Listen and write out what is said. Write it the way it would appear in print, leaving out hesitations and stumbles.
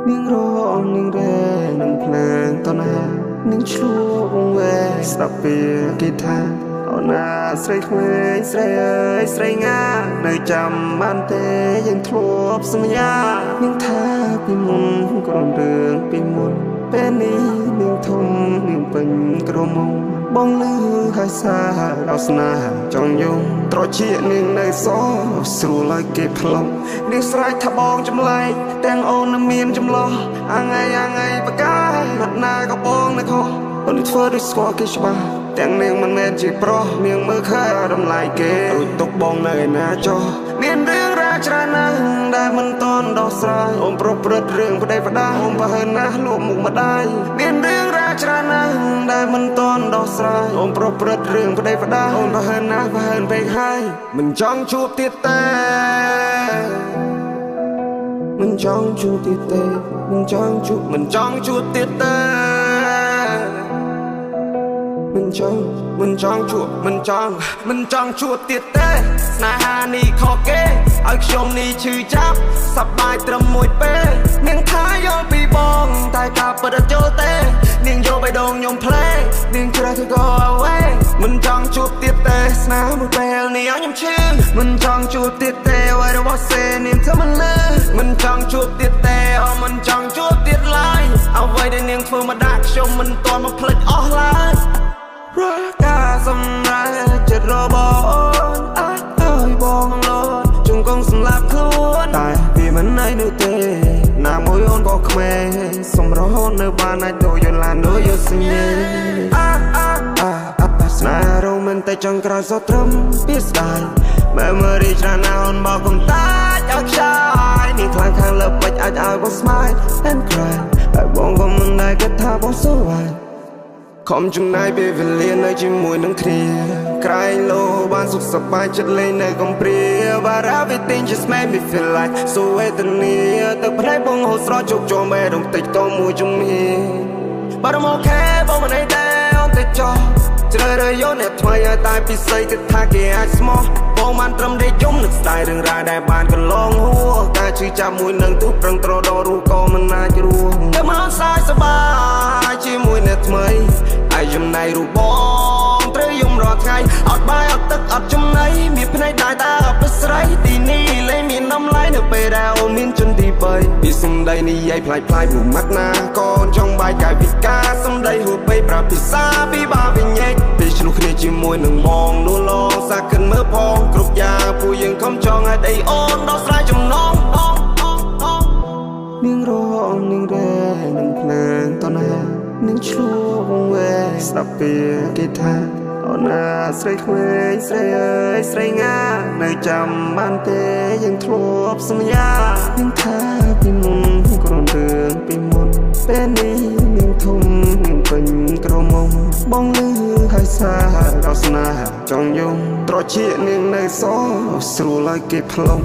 នាងរងនាងរែនឹងភ្លើងតណានាងឆ្លួវងវែស្ដាប់ពីគេថាអូនណាស្រីក្មេងស្រីអើយស្រីងានៅចាំបានទេយើងធ្លាប់សន្យានាងថាពីមុនក្រុមរឿងពីមុនពេលនេះនាងធំនាងពេញក្រមុំបងលឺហើយសាដល់ស្នេហ៍ចង់យំត្រជានាងនៅសស្រួលឲ្យគេផ្លុំនាងស្រែកថាបងចម្លែកទាំងអូននឹងមានចម្លោះអាងៃអាងៃបកាណាត់ណាក៏បងនៅខុសអូនធ្វើដូចស្គាល់គេច្បាស់ទាំងនាងមិនមែនជាប្រុសនាងមើលឃើញឲ្យតម្លៃគេរួចទុកបងនៅឯណាចុះមានរឿងរ៉ាវច្រើនណាស់ដែលមិនតន់ដោះស្រាយអូនប្រព្រឹត្តរឿងប្តីផ្ដាអូនប្រហើនណាស់លក់មុខម្ដាយមានរឿងរ៉ាវច្រើនណាស់ដែលមិនតន់ដោះស្រាយអូនប្រព្រឹត្តរឿងប្តីផ្ដាអូនប្រហើនណាស់ប្រហើនពេកហើយមិនចង់ជួបទៀតទេមិនចង់ជួបទៀតទេមិនចង់ជួបមិនចង់ជួបទៀតទេមិនចង់មិនចង់ជួបមិនចង់មិនចង់ជួបទៀតទេស្នេហានេះខកគេឲ្យខ្ញុំនេះឈឺចាប់សប្បាយត្រឹមមួយពេលនាងថាយល់ពីបងតែការពិតអត់យល់ទេនាងយកបេះដូងខ្ញុំផ្លេនាងជ្រើសទៅ go away មិនចង់ជួបទៀតទេស្នេហ៍មួយពេលនេះឲ្យខ្ញុំឈឺមិនចង់ជួបទៀតទេអ្វីរបស់សេនាងធ្វើមិនលឺមិនចង់ជួបទៀតទេអូមិនចង់ជួបទៀតឡើយអ្វីដែលនាងធ្វើមកដាក់ខ្ញុំមិនទាន់មកភ្លេចអស់ឡើយរាល់ការសម្រេចចិត្តរបស់អូនអាចឲ្យបងលន់ជង្គង់សម្លាប់ខ្លួនតែវាមិនណៃនោះទេណាមួយអូនក៏ក្មេងសម្រស់នៅបានអាចដូចយឡានដូចយសញ្ញាអាអាអាស្នេហ៍រមែនតែចង់ក្រោយសត្រឹមពីស្ដាយ Memory ច្រើនណាស់អូនមកកុំតាចឲ្យខ្ចាយនេះខ្លាំងខាងលើពេចអាចឲ្យបង smile and cry ហើយបងក៏មិនដែលគិតថាបង so why ខំចំណាយពេលវេលានៅជាមួយនឹងគ្នាក្រែងលោបានសុខសប្បាយចិត្តលេងនៅកំព្រា But everything just made me feel like so វេទនាទឹកភ្នែកបងហូរស្រស់ជោគជាំបេះដូងតិចតមួយជំហាន But I'm okay បងមិនអីទេអូនទៅចោះជ្រើសរើសយកអ្នកថ្មីឲ្យតែពិសេសគិតថាគេអាចស្មោះបងបានត្រឹមដេកយំនឹកស្ដាយរឿងរ៉ាវដែលបានកន្លងហួរការឈឺចាប់មួយនឹងទូប្រឹងត្រដរស់ក៏មិនអាចរស់តែមកសាយសប្បាយជាមួយអ្នកថ្មីហើយចំណៃរូបបងត្រូវយំរាល់ថ្ងៃអត់បាយអត់ទឹកអត់ចំណីមានភ្នែកដែរតែអត់ប្រស្រីទីនេះលែងមានតម្លៃនៅពេលដែលអូនមានជនទី3ពីសំដីនិយាយផ្លាយផ្លាយមួយម៉ាត់ណាកូនចង់បាយកាយវិការសំដីហួសពេកប្រាប់ភាសាពីបាវិញ្ញេពេលឆ្លោះគ្នាជាមួយនឹងបងនោះឡងសាកិនមើលផងគ្រប់យ៉ាងពួកយើងខំចង់ឲ្យដីអូនដោះស្រាយចំណងនាងរងនាងរែនឹងភ្លើងតណានាងឆ្លួវងវែស្ដាប់ពីគេថាអូនណាស្រីក្មេងស្រីអើយស្រីងានៅចាំបានទេយើងធ្លាប់សន្យានាងថាពីមុនក្រុមរឿងពីមុនពេលនេះនាងធំនាងពេញក្រមុំបងលឺហើយសាដល់ស្នេហ៍ចង់យំត្រជានាងនៅសស្រួលឲ្យគេផ្លុំ